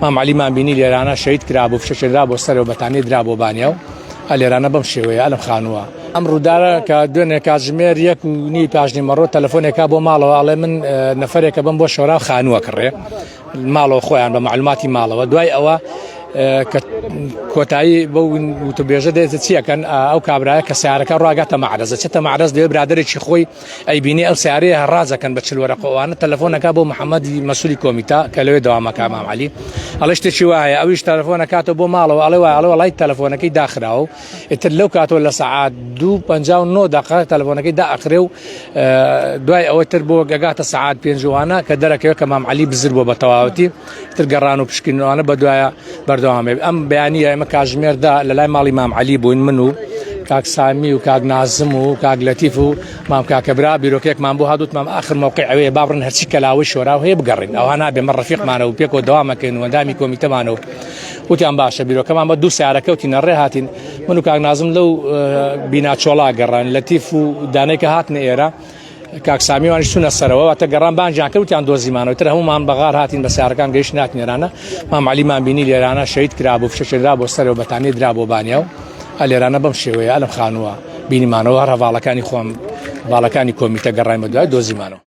مام عەلیمان بینی لێرانە شەهید کرابوو فشەکێنرا بۆ سەرەوە بەتانی درا بۆ بانیا و ئەلێرانە بەم شێوەیە ئەلم خانووە. ئەم ڕوودارە کە دوێنێ کاتژمێر یەک و نیوی پاشنیمەڕۆ تەلەفۆنێکا بۆ ماڵەوە ئەڵێ من نەفەرێکە بم بۆ شۆرا خانووە کڕێ ماڵەوە خۆیان بە معلوماتی ماڵەوە دوای ئەوە کە کۆتایی بەو وتوبێژە دێت چیەکەن ئەو کابرایە کە سیارەکە ڕاگاتە مەعرەزە چێتە مەعرەز لێ برادێکی خۆی ئەیبینێ ئەو سیارەیە هەڕاجەکەن بە چل وەرەقە ئەوانە تەلەفۆنەکە بۆ محەممەدی مەسولی کۆمیتە کە لەوێ دەوامەکە مام عەلی ئەڵێ شتێکی وایە ئەویش تەلەفۆنەکاتەوە بۆ ماڵەوە ئەڵێ وایە ئەڵێ وەڵای تەلەفۆنەکەی داخراوە و ئیتر لەو کاتەوە لە سەعات 2:59 دقە تەلەفۆنەکەی داخرێ و دوای ئەوە تر بۆ گەگاتە سەعات پێنجوانە کە دەرەکەوێت کە مام عەلی بزر بووە بە تەواوەتی تر گەڕان و پشکنینەوانە بەدوایە بەردەوام بێت ئەم بەیانیە ئێمە کاژمێردا لە لای ماڵی مام عەلی بووین من و کاک سامی و کاک نازم و کاک لەتیف و مام کاکە برا بیرۆکێکمان بۆ هات وتمان ئاخر مەوقع ئەوەیە با بڕن هەرچی کەلاوەی شۆراو هەیە بگەڕین ئەوها نابێ مە ڕەفیقمانە و پێکەوە دەوامەکەین و ئەندامی کۆمیتەمانە و وتیان باشە بیرۆکەمان بە دوو سیارە کەوتینە ڕێ هاتین من و کاک نازم لەو بینا چۆڵا گەڕان لەتیف و دانێکە هاتنە ئێرە کاک سامی وانیش چوونە سەرەوە واتە گەڕان بانگیان کرد وتیان دۆزیمانەوە تر هەموومان بەغار هاتین بە سیارەکان گەیشت ناتین ئێرانە مام عەلیمان بینی لێرانە شەهید کرابوو فشەکێنرا بۆ سەرەوە بەتانی درا بۆ بانیا و ئەلێرانە بەم شێوەیە ئەلم خانووە بینیمانەوە هەر هەڤاڵەکانی خۆم هەڤاڵەکانی کۆمیتە گەڕاین بە دوای دۆزیمانەوە.